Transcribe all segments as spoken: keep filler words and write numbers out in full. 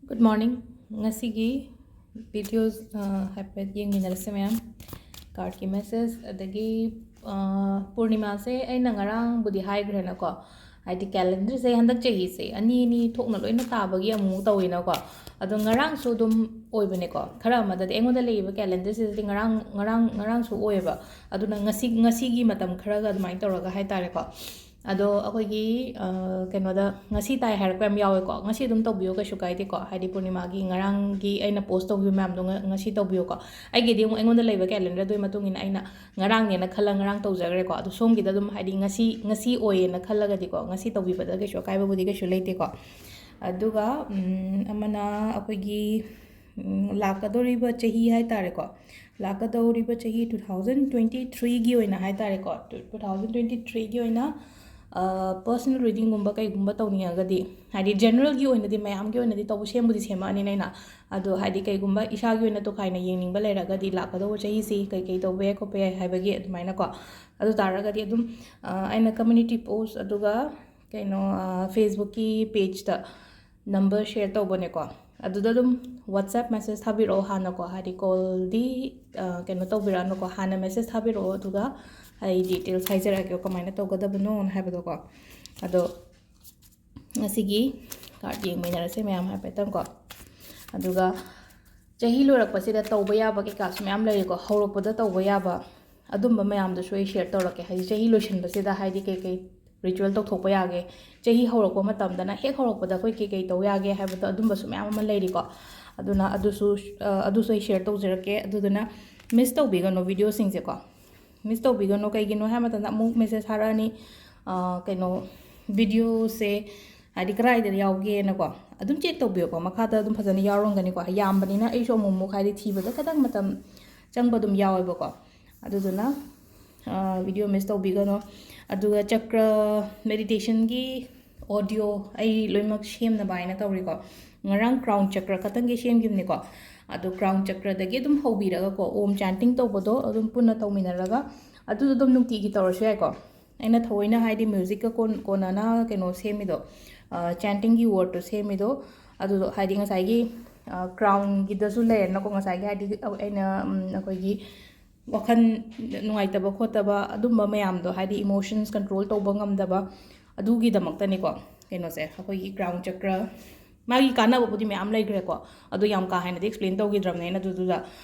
Good morning. ꯉꯁꯤꯒꯤ videos, ꯑ, ꯍꯥꯏꯐꯦꯠ ꯌꯦꯡꯃꯤꯟꯅꯔꯁꯦ ꯃꯌꯥꯝ꯫ Cardꯀꯤ message, ꯑꯗꯒꯤ, ꯑ, ꯄꯨꯔꯅꯤꯃꯥꯁꯦ ꯑꯩꯅ ꯉꯔꯥꯡꯕꯨꯗꯤ ꯍꯥꯏꯈ꯭ꯔꯦꯅꯀꯣ, ꯍꯥꯏꯗꯤ calendarꯁꯦ ꯍꯟꯗꯛ ꯆꯍꯤꯁꯦ ꯑꯅꯤ ꯑꯅꯤ ꯊꯣꯛꯅ ꯂꯣꯏꯅ ꯇꯥꯕꯒꯤ ꯑꯃꯨꯛ ꯇꯧꯋꯤꯅꯀꯣ꯫ ꯑꯗꯣ ꯉꯔꯥꯡꯁꯨ ꯑꯗꯨꯝ ꯑꯣꯏꯕꯅꯦꯀꯣ꯫ ꯈꯔ ꯑꯃꯗꯗꯤ ꯑꯩꯉꯣꯟꯗ ꯂꯩꯔꯤꯕ calendarꯁꯤꯗꯗꯤ ꯉꯔꯥꯡ, ꯉꯔꯥꯡ, ꯉꯔꯥꯡꯁꯨ ꯑꯣꯏꯌꯦꯕ꯫ ꯑꯗꯨꯅ ꯉꯁꯤ, ꯉꯁꯤꯒꯤ ꯃꯇꯝ ꯈꯔꯒ ꯑꯗꯨꯃꯥꯏꯅ ꯇꯧꯔꯒ ꯍꯥꯏꯇꯥꯔꯦꯀꯣ꯫ ꯑꯗꯣ ꯑꯩꯈꯣꯏꯒꯤ, ꯑ, ꯀꯩꯅꯣꯗ ꯉꯁꯤ ꯇꯥꯏ ꯍꯥꯏꯔꯛꯄ ꯌꯥꯝ ꯌꯥꯎꯋꯦꯀꯣ꯫ ꯉꯁꯤ ꯑꯗꯨꯝ ꯇꯧꯕꯤꯌꯣ, ꯀꯩꯁꯨ ꯀꯥꯏꯗꯦꯀꯣ꯫ ꯍꯥꯏꯗꯤ ꯄꯨꯔꯅꯤꯃꯥꯒꯤ ꯉꯔꯥꯡꯒꯤ ꯑꯩꯅ post ꯇꯧꯈꯤꯕ ꯃꯌꯥꯝꯗꯣ ꯉ-, ꯉꯁꯤ ꯇꯧꯕꯤꯌꯣꯀꯣ꯫ ꯑꯩꯒꯤꯗꯤ ꯑꯃꯨꯛ ꯑꯩꯉꯣꯟꯗ ꯂꯩꯕ calendarꯗꯨꯒꯤ ꯃꯇꯨꯡ ꯏꯟꯅ ꯑꯩꯅ ꯉꯔꯥꯡꯅꯦꯅ ꯈꯜꯂ ꯉꯔꯥꯡ ꯇꯧꯖꯈ꯭ꯔꯦꯀꯣ꯫ ꯑꯗꯣ ꯁꯣꯝꯒꯤꯗ ꯑꯗꯨꯝ ꯍꯥꯏꯗꯤ ꯉꯁꯤ, ꯉꯁꯤ ꯑꯣꯏꯌꯦꯅ ꯈꯜꯂꯒꯗꯤꯀꯣ, ꯉꯁꯤ ꯇꯧꯕꯤꯕꯗ ꯀꯩꯁꯨ ꯑꯀꯥꯏꯕꯕꯨꯗꯤ ꯀꯩꯁꯨ ꯂꯩꯇꯦꯀꯣ꯫ ꯑꯗꯨꯒ, ꯎꯝ, ꯑꯃꯅ ꯑꯩꯈꯣꯏꯒꯤ, ꯎꯝ, ꯂꯥꯛꯀꯗꯧꯔꯤꯕ ꯆꯍꯤ ꯍꯥꯏꯇꯥꯔꯦꯀꯣ, ꯂꯥꯛꯀꯗꯧꯔꯤꯕ ꯆꯍꯤ two thousand twenty threeꯒꯤ ꯑꯣꯏꯅ ꯍꯥꯏꯇꯥꯔꯦꯀꯣ, two thousand twenty threeꯒꯤ ꯑꯣꯏꯅ, ꯑ, personal readingꯒꯨꯝꯕ ꯀꯩꯒꯨꯝꯕ ꯇꯧꯅꯤꯡꯉꯒꯗꯤ, ꯍꯥꯏꯗꯤ generalꯒꯤ ꯑꯣꯏꯅꯗꯤ, ꯃꯌꯥꯝꯒꯤ ꯑꯣꯏꯅꯗꯤ ꯇꯧꯕ ꯁꯦꯝꯕꯨꯗꯤ ꯁꯦꯝꯃꯛꯑꯅꯤꯅ ꯑꯩꯅ, ꯑꯗꯣ ꯍꯥꯏꯗꯤ ꯀꯩꯒꯨꯝꯕ ꯏꯁꯥꯒꯤ ꯑꯣꯏꯅ ꯇꯣꯈꯥꯏꯅ ꯌꯦꯡꯅꯤꯡꯕ ꯂꯩꯔꯒꯗꯤ, ꯂꯥꯛꯀꯗꯧꯕ ꯆꯍꯤꯁꯤ ꯀꯩꯀꯩ ꯇꯧꯕ ꯌꯥꯏ ꯈꯣꯠꯄ ꯌꯥꯏ ꯍꯥꯏꯕꯒꯤ ꯑꯗꯨꯃꯥꯏꯅꯀꯣ꯫ ꯑꯗꯨ ꯇꯥꯔꯒꯗꯤ ꯑꯗꯨꯝ, ꯑ, ꯑꯩꯅ community post, ꯑꯗꯨꯒ ꯀꯩꯅꯣ, ꯑ, Facebookꯀꯤ pageꯇ number share ꯇꯧꯕꯅꯦꯀꯣ꯫ ꯑꯗꯨꯗ ꯑꯗꯨꯝ WhatsApp message ꯊꯥꯕꯤꯔꯛꯑꯣ ꯍꯥꯟꯅꯀꯣ, ꯍꯥꯏꯗꯤ callꯗꯤ, ꯑ, ꯀꯩꯅꯣ ꯇꯧꯕꯤꯔꯛꯑꯅꯨꯀꯣ, ꯍꯥꯟꯅ message ꯊꯥꯕꯤꯔꯛꯑꯣ, ꯑꯗꯨꯒ ꯑꯩ details ꯍꯥꯏꯖꯔꯛꯑꯒꯦ ꯀꯃꯥꯏꯅ ꯇꯧꯒꯗꯕꯅꯣꯅ ꯍꯥꯏꯕꯗꯣꯀꯣ꯫ ꯑꯗꯣ ꯉꯁꯤꯒꯤ card ꯌꯦꯡꯃꯤꯟꯅꯔꯁꯦ ꯃꯌꯥꯝ ꯍꯥꯏꯐꯦꯠꯇꯪꯀꯣ꯫ ꯑꯗꯨꯒ ꯆꯍꯤ ꯂꯣꯏꯔꯛꯄꯁꯤꯗ ꯇꯧꯕ ꯌꯥꯕ ꯀꯩꯀꯥꯁꯨ ꯃꯌꯥꯝ ꯂꯩꯔꯤꯀꯣ, ꯍꯧꯔꯛꯄꯗ ꯇꯧꯕ ꯌꯥꯕ ꯑꯗꯨꯝꯕ ꯃꯌꯥꯝꯗꯨꯁꯨ ꯑꯩ share ꯇꯧꯔꯛꯀꯦ꯫ ꯍꯥꯏꯗꯤ ꯆꯍꯤ ꯂꯣꯏꯁꯤꯟꯕꯁꯤꯗ ꯍꯥꯏꯗꯤ ꯀꯩꯀꯩ ritual ꯇꯧꯊꯣꯛꯄ ꯌꯥꯒꯦ, ꯆꯍꯤ ꯍꯧꯔꯛꯄ ꯃꯇꯝꯗꯅ ꯍꯦꯛ ꯍꯧꯔꯛꯄꯗ ꯑꯩꯈꯣꯏ ꯀꯩꯀꯩ ꯇꯧ ꯌꯥꯒꯦ ꯍꯥꯏꯕꯗꯣ ꯑꯗꯨꯝꯕꯁꯨ ꯃꯌꯥꯝ ꯑꯃ ꯂꯩꯔꯤꯀꯣ꯫ ꯑꯗꯨꯅ ꯑꯗꯨꯁꯨ, ꯑ, ꯑꯗꯨꯁꯨ ꯑꯩ share ꯇꯧꯖꯔꯛꯀꯦ꯫ ꯑꯗꯨꯗꯨꯅ miss ꯇꯧꯕꯤꯒꯅꯨ videoꯁꯤꯡꯁꯦꯀꯣ, miss ꯇꯧꯕꯤꯒꯅꯨ꯫ ꯀꯩꯒꯤꯅꯣ ꯍꯥꯏꯕ ꯃꯇꯝꯗ ꯑꯃꯨꯛ message ꯊꯥꯔꯛꯑꯅꯤ, ꯑ, ꯀꯩꯅꯣ, videoꯁꯦ ꯍꯥꯏꯗꯤ ꯀꯗꯥꯏꯗ ꯌꯥꯎꯒꯦꯅꯀꯣ, ꯑꯗꯨꯝ check ꯇꯧꯕꯤꯌꯨꯀꯣ꯫ ꯃꯈꯥꯗ ꯑꯗꯨꯝ ꯐꯖꯅ ꯌꯥꯎꯔꯝꯒꯅꯤꯀꯣ꯫ ꯌꯥꯝꯕꯅꯤꯅ ꯑꯩꯁꯨ ꯑꯃꯨꯛ ꯑꯃꯨꯛ ꯍꯥꯏꯗꯤ ꯊꯤꯕꯗ ꯈꯤꯇꯪ ꯃꯇꯝ ꯆꯪꯕ ꯑꯗꯨꯝ ꯌꯥꯎꯋꯦꯕꯀꯣ꯫ ꯑꯗꯨꯗꯨꯅ, ꯑ, video miss ꯇꯧꯕꯤꯒꯅꯨ꯫ ꯑꯗꯨꯒ ꯆꯀ꯭ꯔ meditationꯒꯤ audio ꯑꯩ ꯂꯣꯏꯅꯃꯛ ꯁꯦꯝꯅꯕ ꯍꯥꯏꯅ ꯇꯧꯔꯤꯀꯣ꯫ ꯉꯔꯥꯡ crown ꯆꯀ꯭ꯔ ꯈꯛꯇꯪꯒꯤ ꯁꯦꯝꯈꯤꯕꯅꯤꯀꯣ꯫ ꯑꯗꯣ crown ꯆꯀ꯭ꯔꯗꯒꯤ ꯑꯗꯨꯝ ꯍꯧꯕꯤꯔꯒꯀꯣ, Om chanting ꯇꯧꯕꯗꯣ ꯑꯗꯨꯝ ꯄꯨꯟꯅ ꯇꯧꯃꯤꯟꯅꯔꯒ ꯑꯗꯨꯗꯣ ꯑꯗꯨꯝ ꯅꯨꯡꯇꯤꯒꯤ ꯇꯧꯔꯁꯨ ꯌꯥꯏꯀꯣ꯫ ꯑꯩꯅ ꯊꯑꯣꯏꯅ ꯍꯥꯏꯗꯤ musicꯀ ꯀꯣꯟ-, ꯀꯣꯟꯅꯅ ꯀꯩꯅꯣ ꯁꯦꯝꯃꯤꯗꯣ, ꯑ, chantingꯒꯤ wordꯇꯣ ꯁꯦꯝꯃꯤꯗꯣ, ꯑꯗꯨꯗꯣ ꯍꯥꯏꯗꯤ ꯉꯁꯥꯏꯒꯤ ꯀ꯭ꯔꯥꯎꯟꯒꯤꯗꯁꯨ ꯂꯩꯔꯦꯅꯀꯣ, ꯉꯁꯥꯏꯒꯤ ꯍꯥꯏꯗꯤ ꯑꯩꯅ ꯑꯩꯈꯣꯏꯒꯤ ꯋꯥꯈꯜ ꯅꯨꯡꯉꯥꯏꯇꯕ ꯈꯣꯠꯇꯕ ꯑꯗꯨꯝꯕ ꯃꯌꯥꯝꯗꯣ, ꯍꯥꯏꯗꯤ ꯏꯃꯣꯁꯟꯁ ꯀꯟꯇ꯭ꯔꯣꯜ ꯇꯧꯕ ꯉꯝꯗꯕ, ꯑꯗꯨꯒꯤꯗꯃꯛꯇꯅꯤꯀꯣ ꯀꯩꯅꯣꯁꯦ, ꯑꯩꯈꯣꯏꯒꯤ ꯀ꯭ꯔꯥꯎꯟ ꯆꯀ꯭ꯔ꯫ ꯃꯥꯒꯤ ꯀꯥꯟꯅꯕꯕꯨꯗꯤ ꯃꯌꯥꯝ ꯂꯩꯈ꯭ꯔꯦꯀꯣ, ꯑꯗꯣ ꯌꯥꯝ ꯀꯥ ꯍꯦꯟꯅꯗꯤ ꯑꯦꯛꯁꯄ꯭ꯂꯦꯟ ꯇꯧꯈꯤꯗ꯭ꯔꯕꯅꯦ ꯑꯩꯅ ꯑꯗꯨꯗꯨꯗ꯫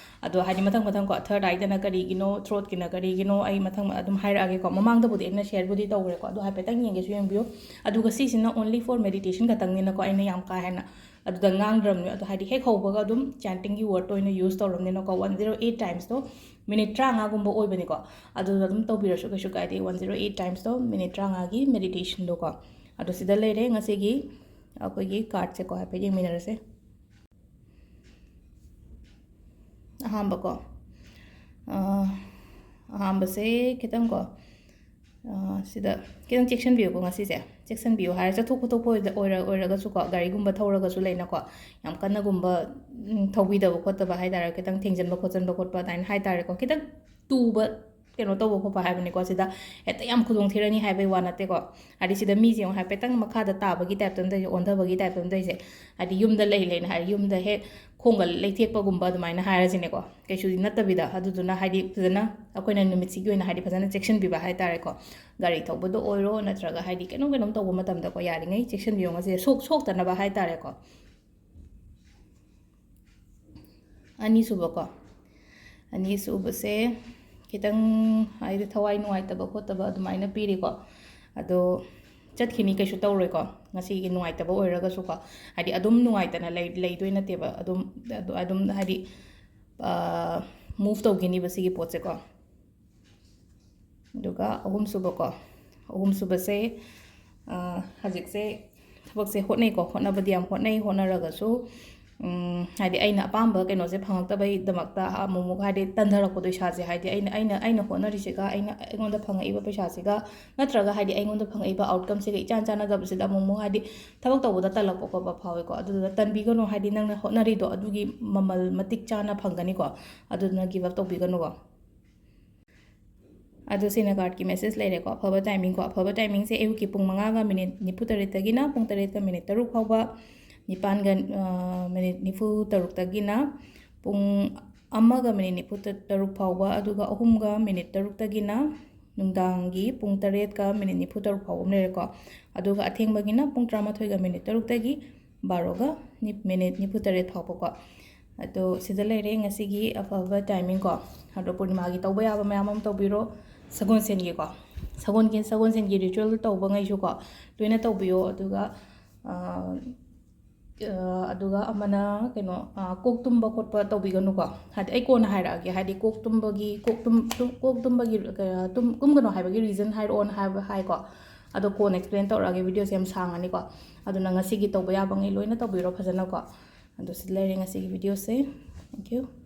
ꯑꯗꯣ ꯍꯥꯏꯗꯤ ꯃꯊꯪ ꯃꯊꯪ ꯀꯣ, ꯊꯔꯠ ꯑꯥꯏꯗꯅ ꯀꯔꯤꯒꯤꯅꯣ, ꯊ꯭ꯔꯣꯠꯀꯤꯅ ꯀꯔꯤꯒꯤꯅꯣ, ꯑꯩ ꯃꯊꯪ ꯑꯗꯨꯝ ꯍꯥꯏꯔꯛꯑꯒꯦꯀꯣ꯫ ꯃꯃꯥꯡꯗꯕꯨꯗꯤ ꯑꯩꯅ ꯁꯦꯌꯔꯕꯨꯗꯤ ꯇꯧꯈ꯭ꯔꯦꯀꯣ, ꯑꯗꯣ ꯍꯥꯏꯐꯦꯠꯇꯪ ꯌꯦꯡꯒꯦꯁꯨ ꯌꯦꯡꯕꯤꯌꯨ꯫ ꯑꯗꯨꯒ ꯁꯤꯁꯤꯅ only for meditation ꯈꯛꯇꯪꯅꯤꯅꯀꯣ, ꯑꯩꯅ ꯌꯥꯝ ꯀꯥ ꯍꯦꯟꯅ ꯑꯗꯨꯗ ꯉꯥꯡꯗ꯭ꯔꯕꯅꯦ꯫ ꯑꯗꯣ ꯍꯥꯏꯗꯤ ꯍꯦꯛ ꯍꯧꯕꯒ ꯑꯗꯨꯝ ꯆꯦꯟꯇꯤꯡꯒꯤ ꯋꯥꯔꯗꯇ ꯑꯣꯏꯅ ꯌꯨꯁ ꯇꯧꯔꯕꯅꯤꯅꯀꯣ, ꯋꯥꯟ ꯖꯤꯔꯣ ꯑꯩꯠ ꯇꯥꯏꯝꯁꯇꯣ ꯃꯤꯅꯤꯠ ꯇꯔꯥꯃꯉꯥꯒꯨꯝꯕ ꯑꯣꯏꯕꯅꯤꯀꯣ꯫ ꯑꯗꯨꯗ ꯑꯗꯨꯝ ꯇꯧꯕꯤꯔꯁꯨ ꯀꯩꯁꯨ ꯀꯥꯏꯗꯦ, ꯋꯥꯟ ꯖꯤꯔꯣ ꯑꯩꯠ ꯇꯥꯏꯝꯁꯇꯣ ꯃꯤꯅꯤꯠ ꯇꯔꯥꯃꯉꯥꯒꯤ ꯃꯦꯗꯤꯇꯦꯁꯟꯗꯣꯀꯣ꯫ ꯑꯗꯣ ꯁꯤꯗ ꯂꯩꯔꯦ ꯉꯁꯤꯒꯤ ꯑꯩꯈꯣꯏꯒꯤ ꯀꯥꯔꯠꯁꯦꯀꯣ, ꯍꯥꯏꯐꯦꯠ ꯌꯦꯡꯃꯤꯟꯅꯔꯁꯦ꯫ ꯑꯍꯥꯟꯕꯀꯣ, ꯑꯥ, ꯑꯍꯥꯟꯕꯁꯦ ꯈꯤꯇꯪꯀꯣ, ꯑꯥ, ꯁꯤꯗ ꯈꯤꯇꯪ ꯆꯦꯛꯁꯤꯟꯕꯤꯌꯨꯀꯣ ꯉꯁꯤꯁꯦ꯫ ꯆꯦꯛꯁꯤꯟꯕꯤꯌꯨ ꯍꯥꯏꯔꯦ, ꯆꯠꯊꯣꯛ ꯈꯣꯠꯇꯣꯛꯄ ꯑꯣꯏꯗ-, ꯑꯣꯏꯔ-, ꯑꯣꯏꯔꯒꯁꯨꯀꯣ, ꯒꯥꯔꯤꯒꯨꯝꯕ ꯊꯧꯔꯒꯁꯨ ꯂꯩꯅꯀꯣ, ꯌꯥꯝ ꯀꯟꯅꯒꯨꯝꯕ, ꯎꯝ, ꯊꯧꯕꯤꯗꯕ ꯈꯣꯠꯇꯕ ꯍꯥꯏ ꯇꯥꯔꯦ, ꯈꯤꯇꯪ ꯊꯦꯡꯖꯤꯟꯕ ꯈꯣꯠꯆꯤꯟꯕ ꯈꯣꯠꯄ ꯑꯗꯨꯃꯥꯏꯅ ꯍꯥꯏ ꯇꯥꯔꯦꯀꯣ, ꯈꯤꯇꯪ ꯇꯨꯕ ꯀꯩꯅꯣ ꯇꯧꯕ ꯈꯣꯠꯄ ꯍꯥꯏꯕꯅꯤꯀꯣ꯫ ꯁꯤꯗ ꯍꯦꯛꯇ ꯌꯥꯝ ꯈꯨꯗꯣꯡ ꯊꯤꯔꯅꯤ ꯍꯥꯏꯕꯩ ꯋꯥ ꯅꯠꯇꯦꯀꯣ꯫ ꯍꯥꯏꯗꯤ ꯁꯤꯗ ꯃꯤꯁꯦ ꯌꯦꯡꯉꯣ, ꯍꯥꯏꯐꯦꯠꯇꯪ ꯃꯈꯥꯗ ꯇꯥꯕꯒꯤ ꯇꯥꯏꯞꯇ ꯑꯃ ꯇꯧꯔꯤꯁꯦ, ꯑꯣꯟꯊꯕꯒꯤ ꯇꯥꯏꯞꯇ ꯑꯃ ꯇꯧꯔꯤꯁꯦ꯫ ꯍꯥꯏꯗꯤ ꯌꯨꯝꯗ ꯂꯩ ꯂꯩꯅ ꯍꯥꯏ, ꯌꯨꯝꯗ ꯍꯦꯛ ꯈꯣꯡꯒ ꯂꯩꯊꯦꯛꯄꯒꯨꯝꯕ ꯑꯗꯨꯃꯥꯏꯅ ꯍꯥꯏꯔꯁꯤꯅꯦꯀꯣ꯫ ꯀꯩꯁꯨꯗꯤ ꯅꯠꯇꯕꯤꯗ, ꯑꯗꯨꯗꯨꯅ ꯍꯥꯏꯗꯤ ꯐꯖꯅ ꯑꯩꯈꯣꯏꯅ ꯅꯨꯃꯤꯠꯁꯤꯒꯤ ꯑꯣꯏꯅ ꯍꯥꯏꯗꯤ ꯐꯖꯅ ꯆꯦꯛꯁꯤꯟꯕꯤꯕ ꯍꯥꯏ ꯇꯥꯔꯦꯀꯣ꯫ ꯒꯥꯔꯤ ꯊꯧꯕꯗ ꯑꯣꯏꯔꯣ, ꯅꯠꯇ꯭ꯔꯒ ꯍꯥꯏꯗꯤ ꯀꯩꯅꯣꯝ ꯀꯩꯅꯣꯝ ꯇꯧꯕ ꯃꯇꯝꯗꯀꯣ, ꯌꯥꯔꯤꯉꯩ ꯆꯦꯛꯁꯤꯟꯕꯤꯌꯣ ꯉꯁꯤ ꯁꯣꯛ-, ꯁꯣꯛꯇꯅꯕ ꯍꯥꯏ ꯇꯥꯔꯦꯀꯣ꯫ ꯑꯅꯤꯁꯨꯕꯀꯣ, ꯑꯅꯤꯁꯨꯕꯁꯦ ꯈꯤꯇꯪ ꯍꯥꯏꯗꯤ ꯊꯋꯥꯏ ꯅꯨꯡꯉꯥꯏꯇꯕ ꯈꯣꯠꯇꯕ ꯑꯗꯨꯃꯥꯏꯅ ꯄꯤꯔꯤꯀꯣ꯫ ꯑꯗꯣ ꯆꯠꯈꯤꯅꯤ, ꯀꯩꯁꯨ ꯇꯧꯔꯣꯏꯀꯣ, ꯉꯁꯤꯒꯤ ꯅꯨꯡꯉꯥꯏꯇꯕ ꯑꯣꯏꯔꯒꯁꯨꯀꯣ꯫ ꯍꯥꯏꯗꯤ ꯑꯗꯨꯝ ꯅꯨꯡꯉꯥꯏꯇꯅ ꯂꯩ-, ꯂꯩꯗꯣꯏ ꯅꯠꯇꯦꯕ, ꯑꯗꯨꯝ, ꯑꯗꯨ-, ꯑꯗꯨꯝ ꯍꯥꯏꯗꯤ, ꯑ, ꯃꯨꯚ ꯇꯧꯈꯤꯅꯤꯕ ꯁꯤꯒꯤ ꯄꯣꯠꯁꯦꯀꯣ꯫ ꯑꯗꯨꯒ ꯑꯍꯨꯝꯁꯨꯕꯀꯣ, ꯑꯍꯨꯝꯁꯨꯕꯁꯦ, ꯑ, ꯍꯧꯖꯤꯛꯁꯦ ꯊꯕꯛꯁꯦ ꯍꯣꯠꯅꯩꯀꯣ, ꯍꯣꯠꯅꯕꯗꯤ ꯌꯥꯝ ꯍꯣꯠꯅꯩ, ꯍꯣꯠꯅꯔꯒꯁꯨ, ꯎꯝ, ꯍꯥꯏꯗꯤ ꯑꯩꯅ ꯑꯄꯥꯝꯕ ꯀꯩꯅꯣꯁꯦ ꯐꯪꯉꯛꯇꯕꯩꯗꯃꯛꯇ ꯑꯃꯨꯛ ꯑꯃꯨꯛ ꯍꯥꯏꯗꯤ ꯇꯟꯊꯔꯛꯄꯗꯣ ꯏꯁꯥꯁꯦ, ꯍꯥꯏꯗꯤ ꯑꯩꯅ, ꯑꯩꯅ, ꯑꯩꯅ ꯍꯣꯠꯅꯔꯤꯁꯤꯒ, ꯑꯩꯅ, ꯑꯩꯉꯣꯟꯗ ꯐꯪꯉꯛꯏꯕ ꯄꯩꯁꯥꯁꯤꯒ, ꯅꯠꯇ꯭ꯔꯒ ꯍꯥꯏꯗꯤ ꯑꯩꯉꯣꯟꯗ ꯐꯪꯉꯛꯏꯕ ꯑꯥꯎꯠꯀꯝꯁꯤꯒ ꯏꯆꯥꯟ ꯆꯥꯟꯅꯗꯕꯁꯤꯗ ꯑꯃꯨꯛ ꯑꯃꯨꯛ ꯍꯥꯏꯗꯤ ꯊꯕꯛ ꯇꯧꯕꯗ ꯇꯜꯂꯛꯄ ꯈꯣꯠꯄ ꯐꯥꯎꯋꯤꯀꯣ꯫ ꯑꯗꯨꯗꯨꯅ ꯇꯟꯕꯤꯒꯅꯨ, ꯍꯥꯏꯗꯤ ꯅꯪꯅ ꯍꯣꯠꯅꯔꯤꯗꯣ ꯑꯗꯨꯒꯤ ꯃꯃꯜ ꯃꯇꯤꯛ ꯆꯥꯅ ꯐꯪꯒꯅꯤꯀꯣ, ꯑꯗꯨꯗꯨꯅ ꯒꯤꯞ ꯑꯞ ꯇꯧꯕꯤꯒꯅꯨꯀꯣ꯫ ꯑꯗꯣ ꯁꯤꯅ ꯀꯥꯔꯠꯀꯤ ꯃꯦꯁꯦꯖ ꯂꯩꯔꯦꯀꯣ꯫ ꯑꯐꯕ ꯇꯥꯏꯃꯤꯡꯀꯣ, ꯑꯐꯕ ꯇꯥꯏꯃꯤꯡꯁꯦ ꯑꯌꯨꯛꯀꯤ ꯄꯨꯡ ꯃꯉꯥꯒ ꯃꯤꯅꯤꯠ ꯅꯤꯐꯨ ꯇꯔꯦꯠꯇꯒꯤꯅ ꯄꯨꯡ ꯇꯔꯦꯠꯀ ꯃꯤꯅꯤꯠ ꯇꯔꯨꯛ ꯐꯥꯎꯕ꯫ ꯅꯤꯄꯥꯟꯒ, ꯑ, ꯃꯤꯅꯤꯠ ꯅꯤꯐꯨ ꯇꯔꯨꯛꯇꯒꯤꯅ ꯄꯨꯡ ꯑꯃꯒ ꯃꯤꯅꯤꯠ ꯅꯤꯐꯨ ꯇꯔꯨꯛ ꯐꯥꯎꯕ, ꯑꯗꯨꯒ ꯑꯍꯨꯝꯒ ꯃꯤꯅꯤꯠ ꯇꯔꯨꯛꯇꯒꯤꯅ ꯅꯨꯡꯗꯥꯡꯒꯤ ꯄꯨꯡ ꯇꯔꯦꯠꯀ ꯃꯤꯅꯤꯠ ꯅꯤꯐꯨ ꯇꯔꯨꯛ ꯐꯥꯎꯕ ꯑꯃ ꯂꯩꯔꯦꯀꯣ꯫ ꯑꯗꯨꯒ ꯑꯊꯦꯡꯕꯒꯤꯅ ꯄꯨꯡ ꯇꯔꯥꯃꯥꯊꯣꯏꯒ ꯃꯤꯅꯤꯠ ꯇꯔꯨꯛꯇꯒꯤ ꯕꯥꯔꯣꯒ ꯅꯤ-, ꯃꯤꯅꯤꯠ ꯅꯤꯐꯨ ꯇꯔꯦꯠ ꯐꯥꯎꯕꯀꯣ꯫ ꯑꯗꯣ ꯁꯤꯗ ꯂꯩꯔꯦ ꯉꯁꯤꯒꯤ ꯑꯐꯕ timing ꯀꯣ꯫ ꯑꯗꯣ ꯄꯨꯔꯅꯤꯃꯥꯒꯤ ꯇꯧꯕ ꯌꯥꯕ ꯃꯌꯥꯝ ꯑꯃ ꯇꯧꯕꯤꯔꯣ꯫ ꯁꯒꯣꯜꯁꯦꯟꯒꯤꯀꯣ, ꯁꯒꯣꯜꯒꯤ, ꯁꯒꯣꯜꯁꯦꯟꯒꯤ ritual ꯇꯧꯕꯉꯩꯁꯨꯀꯣ, ꯂꯣꯏꯅ ꯇꯧꯕꯤꯌꯣ꯫ ꯑꯗꯨꯒ, ꯑ, ꯑ, ꯑꯗꯨꯒ ꯑꯃꯅ ꯀꯩꯅꯣ, ꯑ, ꯀꯣꯛ ꯇꯨꯝꯕ ꯈꯣꯠꯄ ꯇꯧꯕꯤꯒꯅꯨꯀꯣ꯫ ꯍꯥꯏꯗꯤ ꯑꯩ ꯀꯣꯟꯅ ꯍꯥꯏꯔꯛꯑꯒꯦ, ꯍꯥꯏꯗꯤ ꯀꯣꯛ ꯇꯨꯝꯕꯒꯤ, ꯀꯣꯛ ꯇꯨꯝ-, ꯇꯨꯝ-, ꯀꯣꯛ ꯇꯨꯝꯕꯒꯤ, ꯑ, ꯇꯨꯝ-, ꯇꯨꯝꯒꯅꯨ ꯍꯥꯏꯕꯒꯤ reason ꯍꯥꯏꯔꯛꯑꯣꯅ ꯍꯥꯏꯕ, ꯍꯥꯏꯀꯣ꯫ ꯑꯗꯣ ꯀꯣꯟꯅ explain ꯇꯧꯔꯛꯑꯒꯦ, videoꯁꯦ ꯌꯥꯝ ꯁꯥꯡꯉꯅꯤꯀꯣ꯫ ꯑꯗꯨꯅ ꯉꯁꯤꯒꯤ ꯇꯧꯕ ꯌꯥꯕꯉꯩ ꯂꯣꯏꯅ ꯇꯧꯕꯤꯔꯣ ꯐꯖꯅꯀꯣ꯫ ꯑꯗꯣ ꯁꯤꯗ ꯂꯩꯔꯦ ꯉꯁꯤꯒꯤ videoꯁꯦ꯫ Thank you꯫